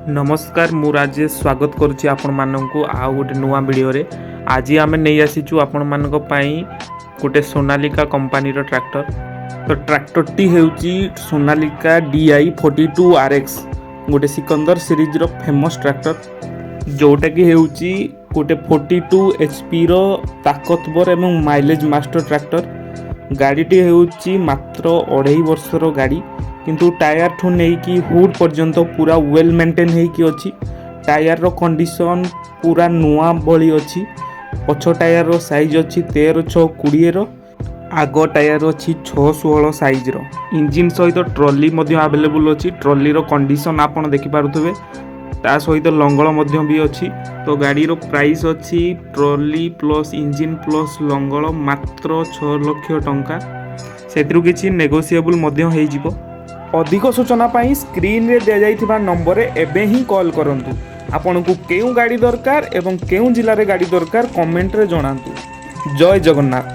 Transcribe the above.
ନମସ୍କାର, ମୁଁ ରାଜେଶ ସ୍ୱାଗତ କରୁଛି ଆପଣମାନଙ୍କୁ ଆଉ ଗୋଟେ ନୂଆ ଭିଡ଼ିଓରେ। ଆଜି ଆମେ ନେଇ ଆସିଛୁ ଆପଣମାନଙ୍କ ପାଇଁ ଗୋଟେ ସୋନାଲିକା କମ୍ପାନୀର ଟ୍ରାକ୍ଟର। ତ ଟ୍ରାକ୍ଟରଟି ହେଉଛି ସୋନାଲିକା DI 42 RX, ଗୋଟେ ସିକନ୍ଦର ସିରିଜ୍ର ଫେମସ୍ ଟ୍ରାକ୍ଟର, ଯେଉଁଟାକି ହେଉଛି ଗୋଟେ 42 ଏଚ୍ ପିର ତାକତବର ଏବଂ ମାଇଲେଜ୍ ମାଷ୍ଟର ଟ୍ରାକ୍ଟର। ଗାଡ଼ିଟି ହେଉଛି ମାତ୍ର 2.5 ବର୍ଷର ଗାଡ଼ି, କିନ୍ତୁ ଟାୟାରଠୁ ନେଇକି ହୁଡ୍ ପର୍ଯ୍ୟନ୍ତ ପୁରା ୱେଲ୍ ମେଣ୍ଟେନ୍ ହେଇକି ଅଛି। ଟାୟାରର କଣ୍ଡିସନ୍ ପୁରା ନୂଆ ଭଳି ଅଛି। ପଛ ଟାୟାରର ସାଇଜ୍ ଅଛି 13 6 20ର, ଆଗ ଟାୟାର ଅଛି 6 16 ସାଇଜ୍ର। ଇଞ୍ଜିନ୍ ସହିତ ଟ୍ରଲି ମଧ୍ୟ ଆଭେଲେବୁଲ୍ ଅଛି। ଟ୍ରଲିର କଣ୍ଡିସନ୍ ଆପଣ ଦେଖିପାରୁଥିବେ। ତା ସହିତ ଲଙ୍ଗଳ ମଧ୍ୟ ବି ଅଛି। ତ ଗାଡ଼ିର ପ୍ରାଇସ୍ ଅଛି ଟ୍ରଲି ପ୍ଲସ୍ ଇଞ୍ଜିନ୍ ପ୍ଲସ୍ ଲଙ୍ଗଳ ମାତ୍ର 6 ଲକ୍ଷ ଟଙ୍କା। ସେଥିରୁ କିଛି ନେଗୋସିଏବୁଲ୍ ମଧ୍ୟ ହେଇଯିବ। ଅଧିକ ସୂଚନା ପାଇଁ ସ୍କ୍ରିନ୍ରେ ଦିଆଯାଇଥିବା ନମ୍ବରରେ ଏବେ ହିଁ କଲ୍ କରନ୍ତୁ। ଆପଣଙ୍କୁ କେଉଁ ଗାଡ଼ି ଦରକାର ଏବଂ କେଉଁ ଜିଲ୍ଲାରେ ଗାଡ଼ି ଦରକାର, କମେଣ୍ଟରେ ଜଣାନ୍ତୁ। ଜୟ ଜଗନ୍ନାଥ।